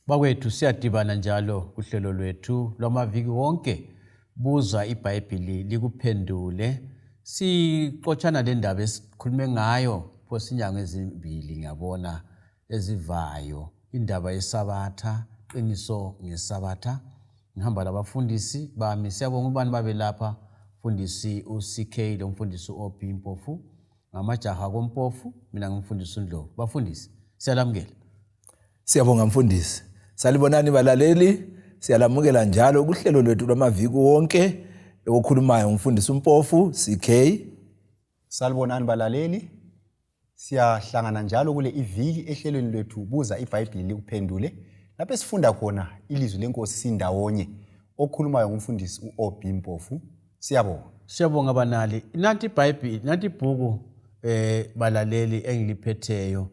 Bakwethu siyadibana njalo kuhlelo lwethu lwamaviki wonke buza iBhayibhili likuphendule. Sixotshana le ndaba esikhulume ngayo phose inyanga ezimbili ngiyabona ezivayo indaba yeSabatha, qiniso ngeSabatha. Ngihamba labafundisi bami siyabonga ubani babe lapha mfundisi uCK lomfundisi uOB Mpofu ngamajaha kompofu mina ngimfundisi uNdlovu bafundisi siyalamukela Siyabonga mfundisi. Salibonani balaleli, siyalamukela njalo kuhlelo lwethu lwamaviki wonke okhulumayo umfundisi uMpofu CK. Salibonani balaleli. Siyahlangana njalo kule iviki ehlelweni lwethu buza iBhayibhili likuphendule lapho esifunda khona ilizwi lenkosi sindawonye. Okhulumayo ngumfundisi uOB Mpofu. Siyabonga. Siyabonga banali. Nanti iBhayibhili, nanti ibhuku eh balaleli engiliphetheyo.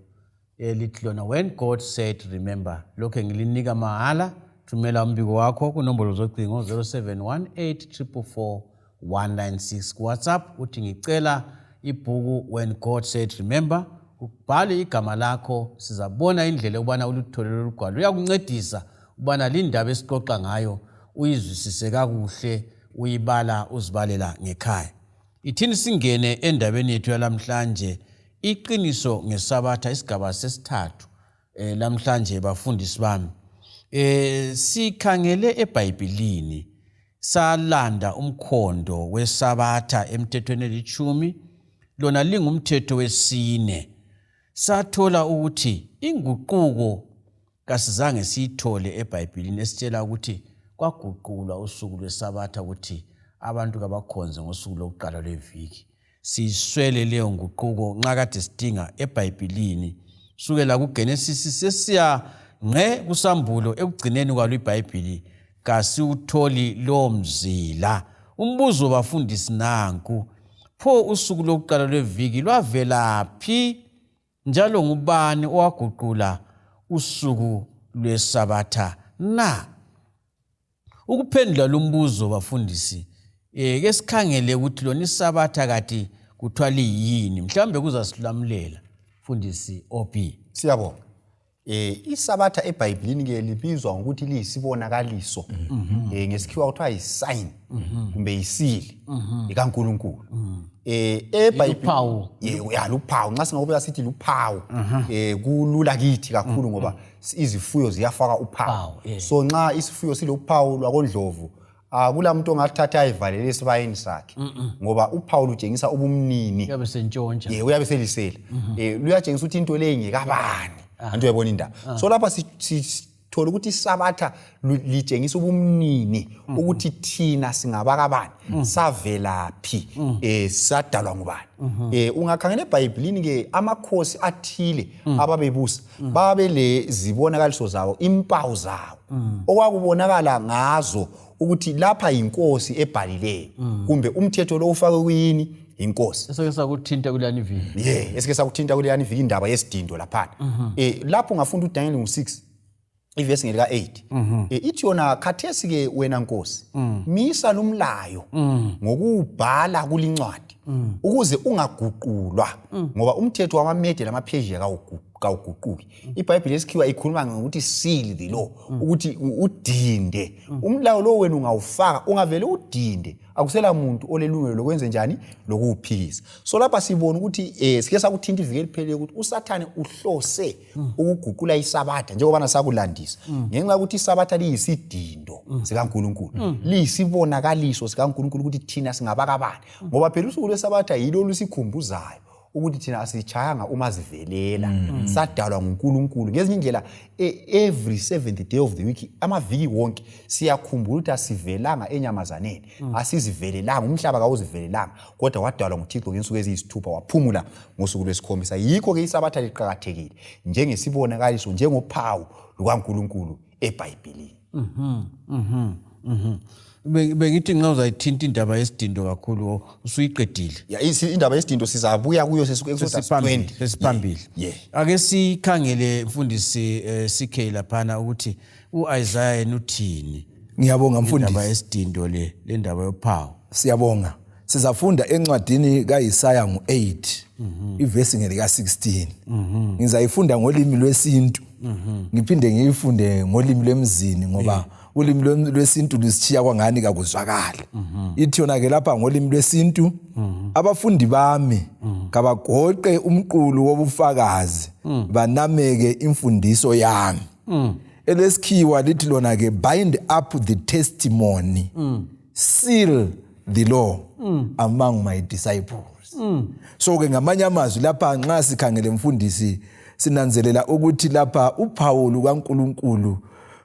Elithi lona When God Said Remember. Lokho ngilinika mahala. Thumela umbiko wakho kunombolo zocingo 0718444196 kuWhatsApp uthi ngicela ibhuku When God Said Remember, ubhale igama lakho, sizabona indlela yokubana uluthole lolu gwalo. Luyakuncedisa ukubana lindaba esixoxa ngayo uyizwisise kakuhle, uyibala uzibalela ngekhaya. Ithini singene endabeni yethu yalamhlanje, iqiniso ngeSabatha, isigaba sesithathu eh, lamhlanje bafundisi bami. Eh, sikhangele eBhayibhilini salanda umkhondo weSabatha emthethweni elitshumi, lona lingumthetho wesine. Sathola ukuthi inguquko Kasizange siyithole eBhayibhilini esitshela ukuthi kwaguqulwa usuku lweSabatha ukuthi abantu kabakhonze ngosuku lokuqala lweviki. Siyiswele leyo nguquko nxa kade sidinga eBhayibhilini. Sukela kuGenesisi sesiya ngqe kuSambulo ekugcineni kwalo iBhayibhili kasiwutholi lowo mzila. Umbuzo bafundisi nanku, pho usuku lokuqala lweviki lwavelaphi? Njalo ngubani owaguqula usuku lweSabatha na? Ukuphendula lumbuzo bafundisi, eh ke sikhangele ukuthi lona iSabatha kati kuthiwa liyini, mhlawumbe kuzasilamulela mfundisi OB. Siyabonga. Eh iSabatha eBhayibhelini ke libizwa ngokuthi liyisibonakaliso. Eh ngesikhiwa kuthiwa yisign kumbe yisili ikaNkuluNkulu. Eh eBhayibhelini Luphawu. Yebo ya luphawu nxa singakubeka sithi luphawu eh kulula kithi kakhulu ngoba izifuyo ziyafaka uphawu. Uphawu, yeah. So nxa isifuyo silophawu lwakondlovu akula muntu ongathatha ayivalele esibayeni sakhe ngoba uphawu lutshengisa ubumnini uyabe sentshontsha ye uyabe selisela um luyatshengisa ukuthi into leyi ngekabani ah. anti uyayibona indaba ah. So lapha sithola ukuthi isabatha litshengisa ubumnini mm. ukuthi thina singabakabani mm. savelaphi um sadalwa ngubani um ungakhangela ebhayibhilini ke amakhosi athile ababebusa babelezibonakaliso zawo impawu zawo okwakubonakala ngazo ukuthi lapha yinkosi ebhalileyo kumbe umthetho lo ufakwe kuyini yinkosi. Esike sakuthinta kuleyani iviki. Ye esike sakuthinta kuleyani iviki indaba yesidindo laphana lapho ungafunda uDaniel ngu-6 ivesi ngelika-8 ithi yona khathesi-ke wena nkosi misa lumlayo ngokuwubhala kulincwadi ukuze ungaguqulwa ngoba umthetho wamaMede lamaPhezhiya kawuguquki. IBhayibhili esikhiwa ikhuluma ngokuthi seal the law, ukuthi udinde umlayo lo wena ungawufaka ungavele udinde akusela muntu olelungelo lokwenze njani lokuwuphikisa. So lapha sibona ukuthi sike sakuthinta iviki eliphelele ukuthi uSathane uhlose ukuguqula iSabatha njengobana sakulandisa ngenxa yokuthi iSabatha liyisidindo sikaNkulunkulu, liyisibonakaliso sikaNkulunkulu ukuthi thina singabakabani, ngoba phela usuku lweSabatha yilo olusikhumbuzayo ukuthi thina asitshayanga uma zivelela sadalwa nguNkulunkulu. Ngezinye indlela every seventh day of the week, amaviki wonke siyakhumbula ukuthi asivelanga enyamazaneni, asizivelelanga, umhlaba kawuzivelelanga, kodwa wadalwa nguThixo ngensuku eziyisithupha waphumula ngosuku lwesikhombisa. Yikho-ke isabatha liqakathekile njengesibonakaliso, njengophawu lukaNkulunkulu eBhayibhilini. Bengithi nxa uzayithinta indaba yesidindo kakhulu usuyiqedile. Ya, indaba yesidindo sizabuya kuyo sesiku-Exodus 20. Sesiphambili. Yeah. Ake sikhangele mfundisi CK laphana ukuthi u-Isaiah yena uthini. Ngiyabonga mfundisi. Indaba yesidindo le, le ndaba yophawu. Siyabonga. Sizafunda encwadini kaIsaya ngu-8 ivesi ngelika-16. Ngizayifunda ngolimi lwesintu. Ngiphinde ngiyifunde ngolimi lwemzini ngoba ulimi lwesintu lusitshiya kwangani kakuzwakali. Ithi yona ke lapha ngolimi lwesintu, abafundi bami kabagoqe umqulu wobufakazi banameke imfundiso yami. Elesikhiwa lithi lona ke, bind up the testimony, seal the law among my disciples. So ke ngamanye amazwi lapha nxa sikhangele mfundisi, sinanzelela ukuthi lapha uphawu lukaNkulunkulu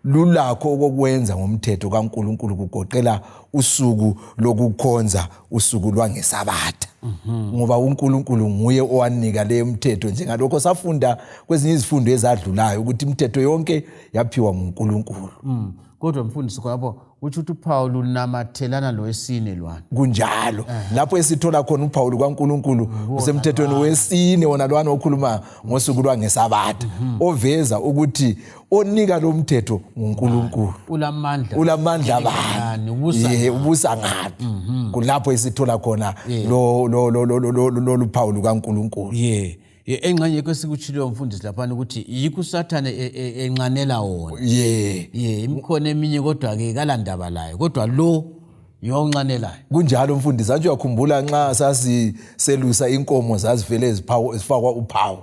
lulakho okokwenza ngomthetho kaNkulunkulu, kugoqela usuku lokukhonza, usuku lwangesabatha, ngoba uNkulunkulu nguye owanika leyo mthetho, njengalokho safunda kwezinye izifundo ezadlulayo ukuthi imithetho yonke yaphiwa nguNkulunkulu. Kodwa mfundisi, khonapho kutsho ukuthi uphawu lunamathelana lowesine lwana? Kunjalo. Lapho esithola khona uphawu lukaNkulunkulu usemthethweni wesine, wona lwana okhuluma ngosuku lwangesabatha, oveza ukuthi onika lo mthetho nguNkulunkulu. Ulamandla. Ulamandla bani? Bani, ubusa. Ye, ubusa ngaphi? Kulapho esithola khona lo lo lo lo lo lolu phawu lukaNkulunkulu. Ye, engxenye kwesikutshileyo mfundisi laphana ukuthi yikho usathane enxanela wona. Ye, imikhona eminye kodwa-ke kalandaba layo, kodwa lo yiwawunxanelayo. Kunjalo mfundisi. Antsho uyakhumbula nxa sasiselusa inkomo, zazivele zifakwa uphawu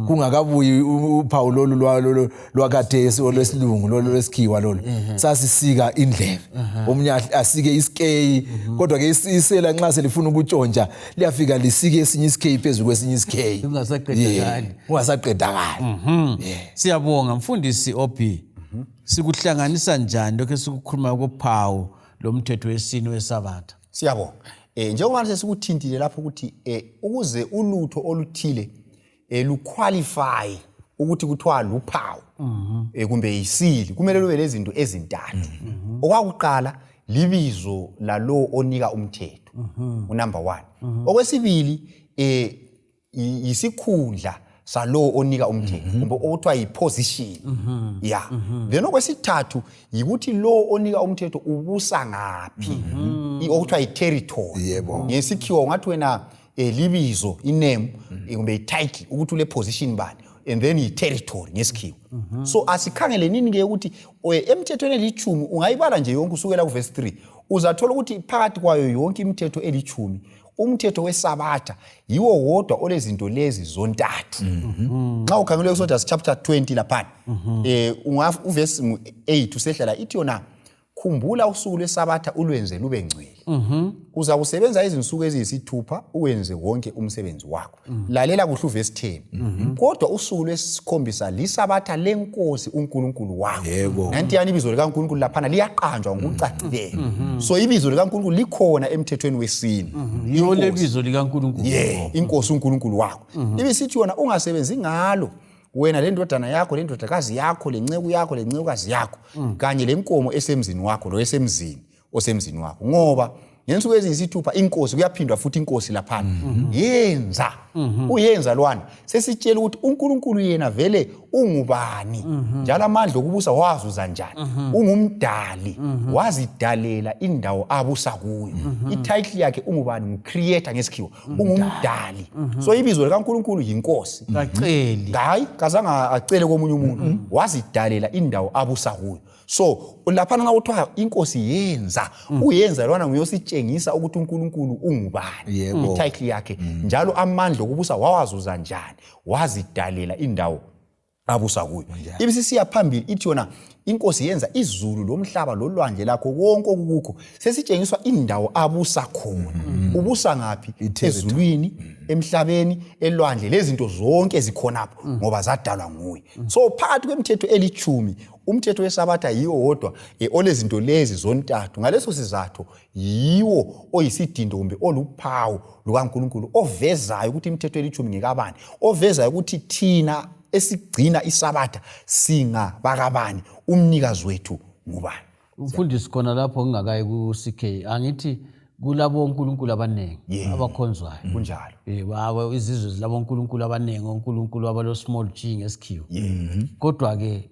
kungakabuyi uphawu lolu lwakhathesi olwesilungu, lolu lwesikhiwa lolu. Sasisika indlebe, omunye asike isikeyi, kodwa ke isela nxa selifuna ukutshontsha liyafika lisike esinye isikeyi phezu kwesinye isikeyi. Kungasaqedakali. Kungasaqedakali. Siyabonga mfundisi OB. Sikuhlanganisa njani lokho esikukhuluma kophawu lomthetho wesine wesabatha? Siyabonga. Njengoba sesikuthintile lapho ukuthi ukuze ulutho oluthile luqualify ukuthi kuthiwa luphawu kumbe yisili, kumele lube lezinto ezintathu. Okwakuqala libizo lalo onika umthetho, unumber 1. Okwesibili yisikhundla salo onika umthetho, kumbe okuthiwa yi-position, ya. Then okwesithathu yikuthi lo onika umthetho ubusa ngaphi, okuthiwa yi-territory. Ngesikhiwa ungathi wena libizo, iname, kumbe i-title, ukuthi ule position bani, and then yi-territory ngesikhiwa. So asikhangele nini-ke ukuthi emthethweni elitshumi, ungayibala nje yonke usukela kuvesi 3, uzathola ukuthi phakathi kwayo yonke imithetho elitshumi, umthetho wesabatha yiwo wodwa olezinto lezi zontathu. Nxa ukhangele Exodus chapter 20 laphana, uvesi 8 usehla, ithi yona, khumbula usuku lwesabatha ulwenze lube ngcwele. Uza kusebenza izinsuku eziyisithupha, uwenze wonke umsebenzi wakho. Lalela kuhle uvesi 10: kodwa usuku lwesikhombisa lisabatha lenkosi uNkulunkulu wakho. Nantiyani ibizo likaNkulunkulu laphana liyaqanjwa ngokucacileyo. So ibizo likaNkulunkulu likhona emthethweni wesine. Yiwo lebizo likaNkulunkulu. Yeah, inkosi uNkulunkulu wakho. Ibisithi yona, ungasebenzi ngalo wena lendodana yakho, lendodakazi yakho, lenceku yakho, lencekukazi yakho, kanye lenkomo esemzini wakho, lo esemzini osemzini wakho, ngoba ngensuku eziyisithupha inkosi, kuyaphindwa futhi inkosi laphana, yenza uyenza lwana. Sesitshela ukuthi uNkulunkulu yena vele ungubani, njalo amandla okubusa wazuza njani. Ungumdali, wazidalela indawo abusa kuyo. I-title yakhe ungubani? Ngu-creator ngesikhiwa, ungumdali. So ibizo likaNkulunkulu yinkosi. Kaceli. Hayi, kazange acele komunye umuntu, wazidalela indawo abusa kuyo. So laphana nxa kuthiwa inkosi yenza, uyenza lwana nguyositshengisa ukuthi uNkulunkulu ungubani, i-title yakhe, njalo amandla okubusa wawazuza njani. Wazidalela indawo abusa kuyo. Ibisisiya phambili ithi yona, inkosi yenza izulu lomhlaba lolwandle lakho konke okukukho. Sesitshengiswa indawo abusa khona. Ubusa ngaphi? Ezulwini, emhlabeni, elwandle, lezinto zonke ezikhonapho, ngoba zadalwa nguye. So phakathi kwemithetho elitshumi, umthetho wesabatha yiwo wodwa olezinto lezi zontathu. Ngaleso sizatho yiwo oyisidindo kumbe oluphawu lukaNkulunkulu ovezayo ukuthi imithetho elitshumi ngekabani, ovezayo ukuthi thina esigcina isabatha singabakabani, umnikazi wethu ngubani. Umfundisi, khona lapho ngingakayi ku-CK, angithi kulabo onkulunkulu abaningi abakhonzwayo? Kunjalo. Baba, izizwe zilabo onkulunkulu abaningi, onkulunkulu abalo small g ngesikhiwa. Kodwa-ke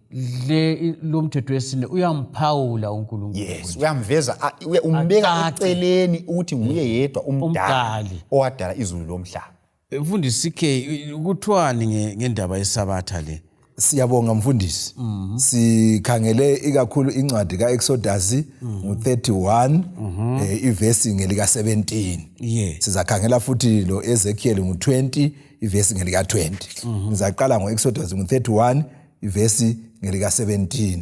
le lo mthetho wesine uyamphawula uNkulunkulu. Yes, uyamveza, umbeka Acace. eceleni ukuthi nguye yedwa umdali Umdali. owadala izulu lomhlaba. Mfundisi CK, kuthiwani ngendaba yesabatha le? Siyabonga mfundisi. Sikhangele ikakhulu incwadi kaExodus ngu-31 ivesi ngelika 17. Sizakhangela futhi lo Ezekiel ngu-20 ivesi ngelika 20. Ngizaqala ngoExodus ngu-31 ivesi ngelika 17.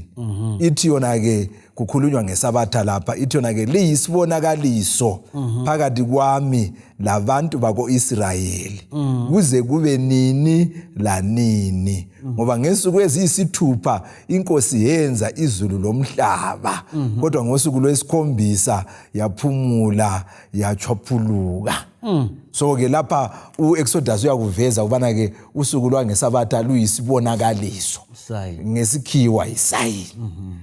Ithi yona ke kukhulunywa ngesabatha lapha, ithi yona ke liyisibonakaliso phakathi kwami labantu bako-Israyeli kuze kube nini lanini, ngoba ngensuku eziyisithupha inkosi yenza izulu lomhlaba, kodwa ngosuku lwesikhombisa yaphumula yachwaphuluka. So ke lapha uExodus uyakuveza ukubana ke usuku lwangesabatha luyisibonakaliso, ngesikhiwa yisayini.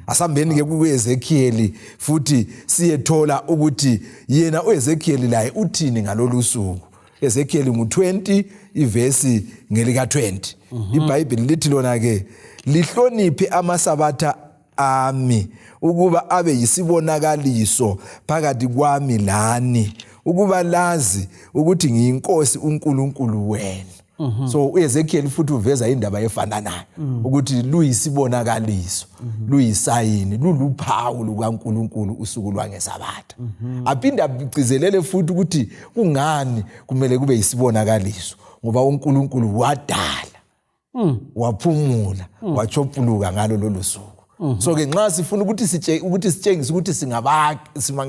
Asambeni ke kuEzekiel futhi siyethola ukuthi yena uEzekiel laye uthini ngalolu suku. Ezekiel ngu-20 ivesi ngelika 20. IBhayibheli lithi lona ke lihloniphe amasabatha ami ukuba abe yisibonakaliso phakathi kwami lani, ukuba lazi ukuthi ngiyinkosi uNkulunkulu wenu. So uEzekiel futhi uveza indaba efananayo ukuthi luyisibonakaliso, luyisayini, luluphawu lukaNkulunkulu usuku lwangesabatha. Aphinde agcizelele futhi ukuthi kungani kumele kube yisibonakaliso, ngoba uNkulunkulu wadala, waphumula, wachopuluka ngalo lolu suku. So ke nxa sifuna ukuthi ukuthi sitshengise ukuthi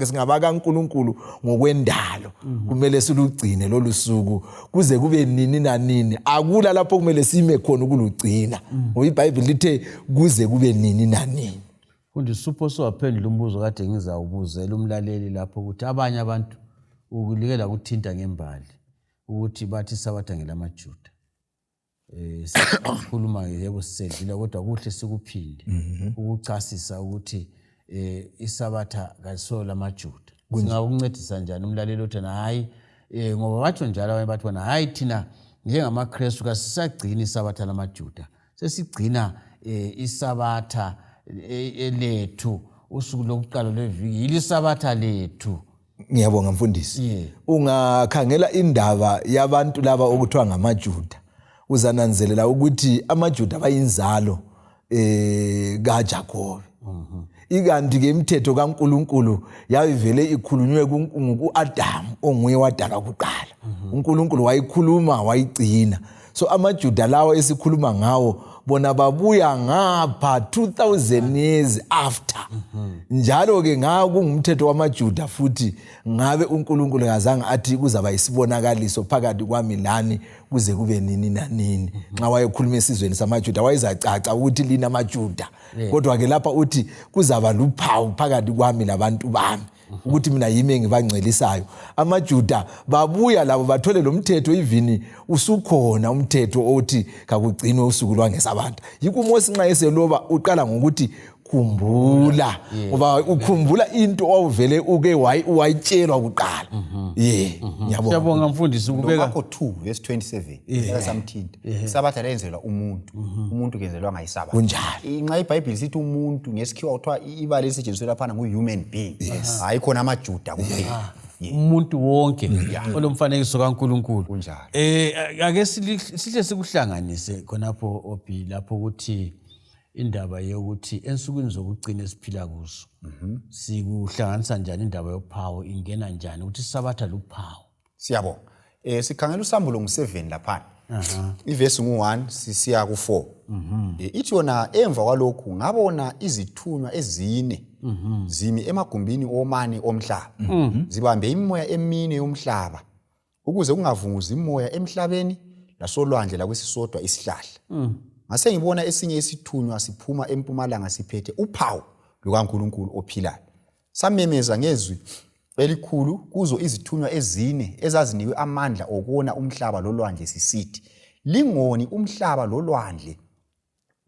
singabakaNkulunkulu ngokwendalo, kumele silugcine lolu suku kuze kube nini nanini. Akula lapho kumele sime khona ukulugcina, ngoba iBhayibheli lithe kuze kube nini nanini. Mfundisi, supho sowaphendula umbuzo kade ngizawubuzela umlaleli lapho, ukuthi abanye abantu ukulikela kuthinta ngembali ukuthi bathi isabatha ngelamaJuda. Sikhuluma yebo sisedlula, kodwa kuhle sikuphinde ukuchasisa ukuthi isabatha kaliso lamaJuda. Singakuncedisa njani umlaleli othi hayi, ngoba batsho njalo abanye, bathi bona hayi, thina njengamaKristu kasisagcini isabatha lamaJuda, sesigcina isabatha elethu, usuku lokuqala lweviki yilisabatha lethu. Ngiyabonga mfundisi. Ungakhangela indaba yabantu laba okuthiwa ngamaJuda, uzananzelela ukuthi amaJuda bayinzalo kaJakobe. Ikanti ke imithetho kaNkuluNkulu yayivele ikhulunywe ku-Adamu onguye wadalwa kuqala. uNkulunkulu wayikhuluma wayigcina. So amaJuda lawo esikhuluma ngawo bona babuya ngapha 2000 years after. Njalo ke kungumthetho wamaJuda futhi, ngabe uNkulunkulu kazange athi kuzaba isibonakaliso phakathi kwami lani kuze kube nini nanini. Nxa wayekhuluma esizweni samaJuda wayezacaca ukuthi lina amaJuda. Kodwa ke lapha uthi kuzaba luphawu phakathi kwami labantu bami, ukuthi mina yimi engibangcelisayo. AmaJuda babuya labo bathole lo mthetho, ivini usukhona umthetho othi kakugcinwe usuku lwangesabatha. Yikho uMosi nxa eseloba uqala ngokuthi khumbula, ngoba ukhumbula into owawuvele uke wayitshelwa kuqala. Ye, ngiyabonga. Siyabonga mfundisi ukubeka Marko 2 verse 27 esamthinta. Isabatha lenzelwa umuntu, umuntu kenzelwanga isabatha. Kunjalo. Nxa iBhayibheli sithi umuntu ngesikhiwa kuthiwa ibala elisetshenziswe laphana ngu-human being, hayi khona amaJuda kuphela. Umuntu wonke olomfanekiso kaNkuluNkulu. Kunjalo. Ake sihle sikuhlanganise khonapho Obi, lapho ukuthi indaba yokuthi ensukwini zokugcina esiphila kuzo sikuhlanganisa njani indaba yophawu, ingena njani ukuthi isabatha luphawu? Siyabonga. Sikhangela usambulo ngu-7 laphana, ivesi ngu-1 sisiya ku-4. Ithi yona emva kwalokhu ngabona izithunywa ezine zimi emagumbini omane omhlaba, zibambe imimoya emine yomhlaba, ukuze kungavunguzi imoya emhlabeni lasolwandle lakwesisodwa isihlahla. Ngase ngibona esinye isithunywa siphuma empumalanga siphethe uphawu lukaNkulunkulu ophilayo. Samemeza ngezwi elikhulu kuzo izithunywa ezine ezazinikwe amandla okona umhlaba lolwandle sisithi, lingoni umhlaba lolwandle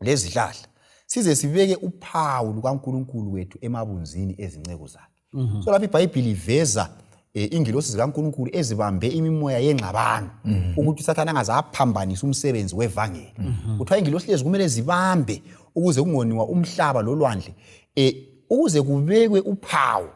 lezihlahla, size sibeke uphawu lukaNkulunkulu wethu emabunzini ezinceku zakhe. So lapha iBhayibhili iveza ingilosi zikaNkulunkulu ezibambe imimoya yengxabano, ukuthi uSathane angaze aphambanise umsebenzi wevangeli. Kuthiwa ingilosi lezi kumele zibambe ukuze kungoniwa umhlaba lolwandle, ukuze kubekwe uphawu.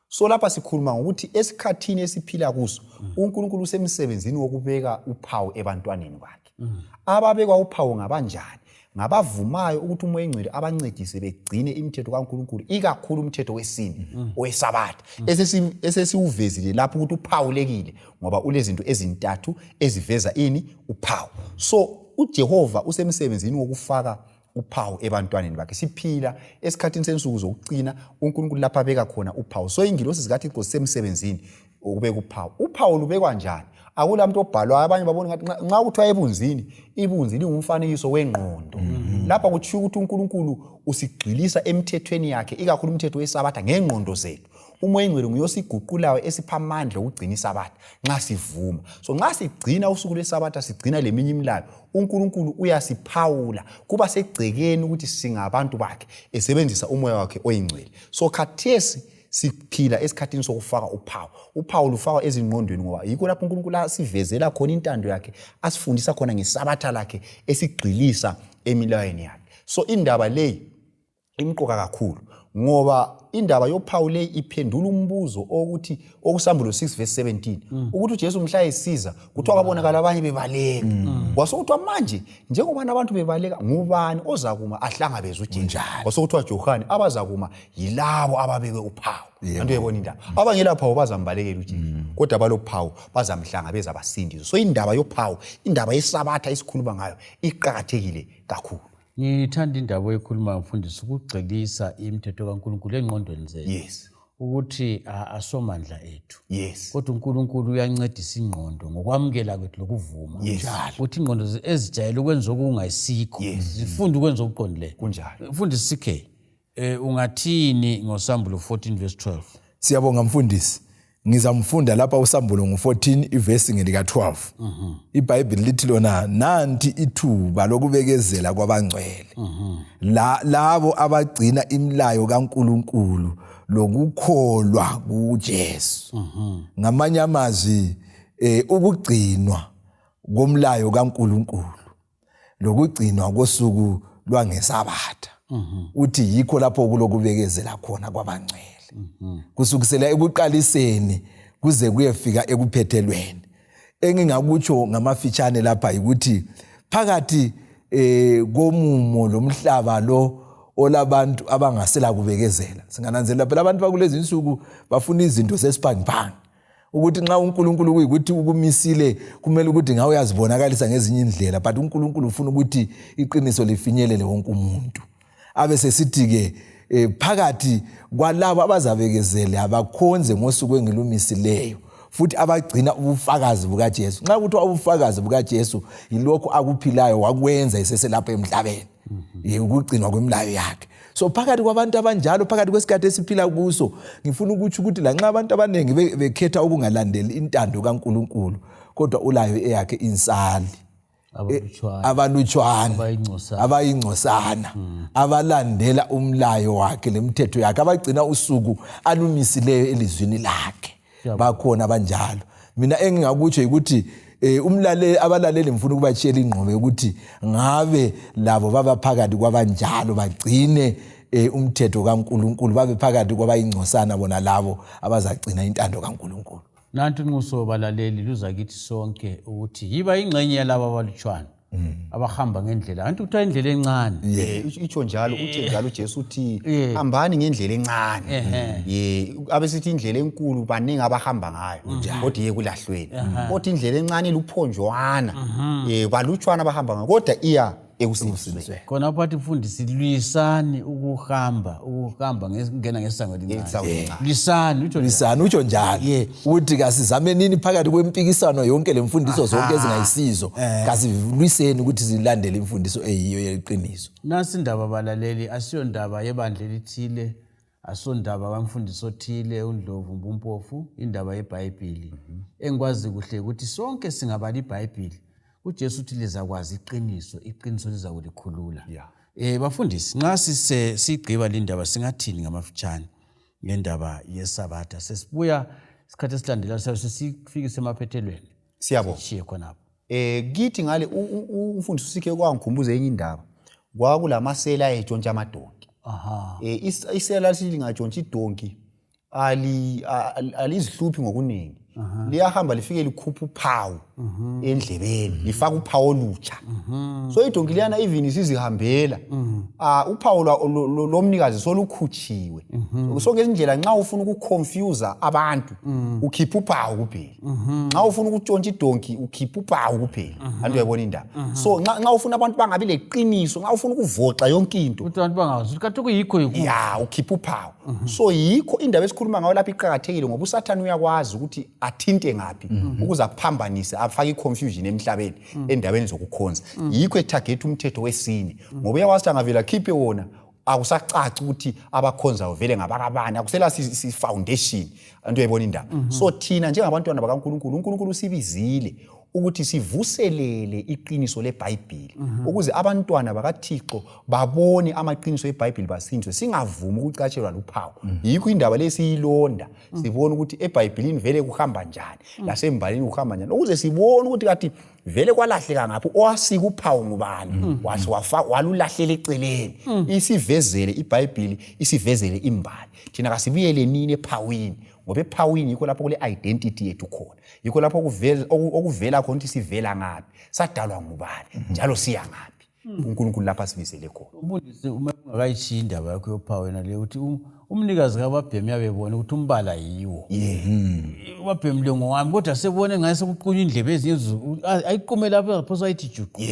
So lapha sikhuluma ngokuthi esikhathini esiphila kuso uNkulunkulu usemsebenzini wokubeka uphawu ebantwaneni bakhe. Ababekwa uphawu ngabanjani? Ngabavumayo ukuthi uMoya oyiNgcwele abancedise begcine imithetho kaNkulunkulu, ikakhulu umthetho wesine oweSabatha, esesiwuvezile lapho ukuthi uphawulekile ngoba ulezinto ezintathu eziveza ini? Uphawu. So uJehova usemsebenzini wokufaka uphawu ebantwaneni bakhe. Siphila esikhathini sensuku zokucina, uNkulunkulu lapho abeka khona uphawu. So ingilosi zikaThixo zisemsebenzini ukubeka uphawu. Uphawu lubekwa njani? Akula muntu obhalwayo. Abanye babona ngathi nxa kuthiwa ebunzini, ibunzi lingumfanekiso wengqondo. Lapha kutshiwo ukuthi uNkulunkulu usigxilisa emthethweni yakhe, ikakhulu umthetho weSabatha, ngengqondo zethu. UMoya oyiNgcwele nguye osiguqulayo, esipha amandla okugcina iSabatha nxa sivuma. So nxa sigcina usuku lweSabatha, sigcina leminye imilayo, uNkulunkulu uyasiphawula, kuba segcekeni ukuthi singabantu bakhe, esebenzisa uMoya wakhe oyiNgcwele. So khathesi siphila esikhathini sokufaka uphawu. Uphawu lufakwa ezingqondweni ngoba yikho lapho uNkulunkulu asivezela khona intando yakhe, asifundisa khona ngeSabatha lakhe, esigxilisa emilayweni yakhe. So indaba leyi imqoka kakhulu ngoba indaba yophawu leyi iphendula umbuzo okuthi okuSambulo 6 verse 17 ukuthi uJesu mhla esiza kuthiwa kwabonakala abanye bebaleka, kwasokuthiwa manje njengoba abantu bebaleka, ngubani ozakuma ahlangabeze uJesu? Kwasokuthiwa Johane, abazakuma yilabo ababekwe uphawu. Antu uyayibona indaba, abangela phawu bazambalekela uJesu, kodwa abalophawu bazamhlangabeza basindiswe. So indaba yophawu, indaba yeSabatha esikhuluma ngayo iqakathekile kakhulu. Ngithanda indaba oyikhuluma mfundisi, ukugxilisa imithetho kaNkulunkulu engqondweni zethu. Ukuthi asomandla ethu. Kodwa uNkulunkulu uyancedisa ingqondo ngokwamukela kwethu lokuvuma. Ukuthi ingqondo ezijayele ukwenza okungayisikho, zifunde ukwenza okuqondileyo. Kunjalo. Mfundisi CK, ungathini ngoSambulo 14 verse 12? Siyabonga mfundisi. Ngizamfunda lapha uSambulo ngu-14 ivesi ngelika-12. IBhayibhili lithi lona, nanti ithuba lokubekezela kwabangcwele. Labo abagcina imilayo kaNkulunkulu lokukholwa kuJesu. Ngamanye amazwi, ukugcinwa komlayo kaNkulunkulu lokugcinwa kosuku lwangeSabatha, uthi yikho lapho kulokubekezela khona kwabangcwele, kusukisela ekuqaliseni kuze kuyefika ekuphethelweni. Engingakutsho ngamafitshane lapha yikuthi phakathi komumo lomhlaba lo olabantu abangasela kubekezela, singananzelela phela abantu bakulezi insuku bafuna izinto zesiphangiphangi, ukuthi nxa uNkulunkulu kuyikuthi ukumisile, kumele ukuthi ngawe uyazibonakalisa ngezinye indlela, but uNkulunkulu ufuna ukuthi iqiniso lifinyelele wonke umuntu. Abe sesithi-ke phakathi kwalabo abazabekezela bakhonze ngosuku engilumisileyo, futhi abagcina ubufakazi bukaJesu. Nxa kuthiwa ubufakazi bukaJesu, yilokhu akuphilayo, wakwenza eseselapha emhlabeni, ukugcinwa kwemilayo yakhe. So phakathi kwabantu abanjalo, phakathi kwesikhathi esiphila kuso, ngifuna ukutsho ukuthi lanxa abantu abaningi bekhetha ukungalandeli intando kaNkulunkulu, kodwa ulayo eyakhe insali, abalutshwana, abayingcosana, abalandela umlayo wakhe lemithetho yakhe, abagcina usuku alumisileyo elizwini lakhe. Bakhona abanjalo. Mina engingakutsho yikuthi umlaleli, abalaleli, ngifuna ukubatshiyela ingqobe ukuthi ngabe labo baba phakathi kwabanjalo, bagcine umthetho kaNkulunkulu, babe phakathi kwabayingcosana bona labo abazagcina intando kaNkulunkulu. Nanti unxuso balaleli luza kithi sonke ukuthi yiba ingxenye yalabo abalutshwana abahamba ngendlela, anti kuthiwa indlela encane. Itsho njalo, uthe njalo uJesu uthi hambani ngendlela encane. Ye, abesithi indlela enkulu baningi abahamba ngayo, kodwa iye kulahlweni. Kodwa indlela encane iluphonjwana, balutshwana abahamba ngayo, kodwa iya ekusindisweni. Khona phathi mfundisi, lwisani ukuhamba ngena ngesango elincane. Lwisani, utsho njalo. Lwisani, utsho njalo. Ukuthi kasizamenini phakathi kwempikisano yonke lemfundiso zonke ezingayisizo, kasilwiseni ukuthi silandele imfundiso eyiyo yeqiniso. Nasi indaba balaleli, asiyo ndaba yebandla elithile, asondaba kamfundisi othile uNdlovu Mbumpofu, indaba yeBhayibhili. Engikwazi kuhle ukuthi sonke singabala iBhayibhili. uJesu uthi lizakwazi iqiniso, iqiniso lizakulikhulula. Bafundisi, nxa sigqiba lindaba singathini ngamafitshane ngendaba yeSabatha? Sesibuya isikhathi esilandelayo sabe sesifikise emaphethelweni. Siyabonga. Sishiye khonapho. Kithi ngale umfundisi usikhe kwangikhumbuza enye indaba. Kwakulamasela ayetshontsha amadonki. Isela lithi lingatshontsha idonki alizihluphi ngokuningi. Liyahamba lifike likhupha uphawu. Endlebeni lifaka uphawu olutsha. So idonki liyana even isizihambela, uphawu lomnikazi solukhutshiwe. So ngezindlela nxa ufuna ukuconfusa abantu, ukhipha uphawu kuphela. Nxa ufuna ukutshontsha idonki, ukhipha uphawu kuphela. Anti uyayibona indaba? So nxa ufuna abantu bangabi leqiniso, nxa ufuna ukuvoxa yonke into, ukuthi abantu bangazi ukuthi kanti okuyikho yikuphi. Ya, ukhipha uphawu. So yikho indaba esikhuluma ngayo lapha iqakathekile, ngoba uSathane uyakwazi ukuthi athinte ngaphi ukuze aphambanise, afake i-confusion emhlabeni endabeni zokukhonza. Yikho etarget umthetho wesine, ngoba uyakwazi ukuthi angavele akhiphe wona, akusacaci ukuthi abakhonzayo vele ngabakabani, akusela si-foundation. Anti uyayibona indaba? So thina njengabantwana bakaNkulunkulu, uNkulunkulu usibizile ukuthi sivuselele iqiniso leBhayibhili, ukuze abantwana bakaThixo babone amaqiniso eBhayibhili, basindiswe, singavumi ukucatshelwa luphawu. Yikho indaba le siyilonda, sibone ukuthi eBhayibhilini vele kuhamba njani, lasembalini kuhamba njani, ukuze sibone ukuthi kathi vele kwalahleka ngaphi, owasika uphawu ngubani, walulahlela eceleni. Isivezele iBhayibhili, isivezele imbali. Thina kasibuyele nini ephawini, ngoba ephawini yikho lapho kule identity yethu khona, yikho lapho okuvela khona ukuthi sivela ngaphi, sadalwa ngubani, njalo siya ngaphi, uNkulunkulu lapha sibizele khona. Umfundisi, uma ungakayishiyi indaba yakho yophawu yona leyo, ukuthi umnikazi kababhemi uyabebona ukuthi umbala yiwo ubabhemi lo ngowami, kodwa sebone ngaye sekuqunywa indlebe ezinye, ayiqume lapho phosa ayithi juqu.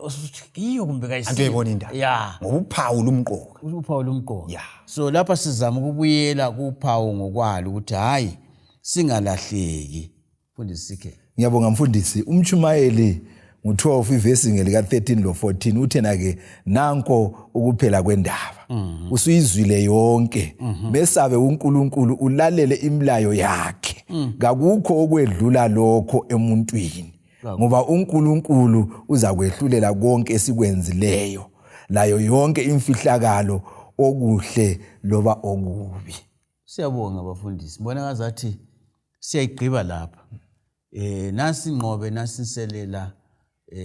Usuthi, yiyo kumbe kayisiyo. Anti uyayibona indaba? Ya. Ngoba uphawu lumqoka. Uphawu lumqoka. So lapha sizama ukubuyela kuphawu ngokwalo, ukuthi hhayi, singalahleki. Mfundisi Sikhe. Ngiyabonga, mfundisi. Umchumayeli ngu-12, ivesi ngelika-13 lo-14, uthena-ke, nanko ukuphela kwendaba, usuyizwile yonke. Mesabe uNkulunkulu, ulalele imilayo yakhe. Kakukho okwedlula lokho emuntwini, ngoba uNkulunkulu uzakwehlulela konke esikwenzileyo, layo yonke imfihlakalo, okuhle loba okubi. Siyabonga, bafundisi. Mbona ngazathi siyayigqiba lapha. Nasi ingqobe, nasi inselela.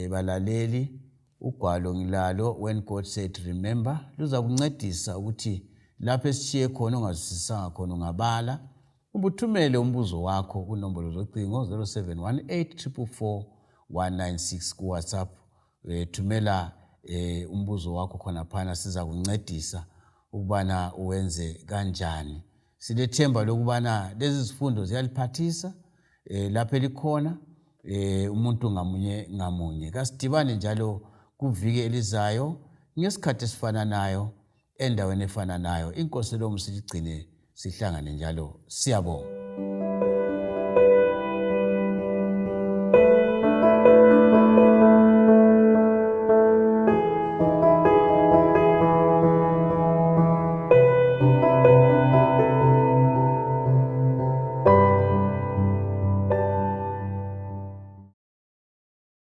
Balaleli, ugwalo ngilalo, When God Said Remember, luza kuncedisa ukuthi lapho esishiye khona ungazwisisanga khona ungabala, kumbe uthumele umbuzo wakho kunombolo zocingo 0718 444 196 ku-WhatsApp. Thumela umbuzo wakho khonaphana, siza kuncedisa ukubana uwenze kanjani. Silethemba lokubana lezi zifundo ziyaliphathisa lapho elikhona, umuntu ngamunye ngamunye. Kasidibane njalo kuviki elizayo ngesikhathi esifananayo, endaweni efananayo. Inkosi lomusa iligcine, sihlangane njalo. Siyabonga.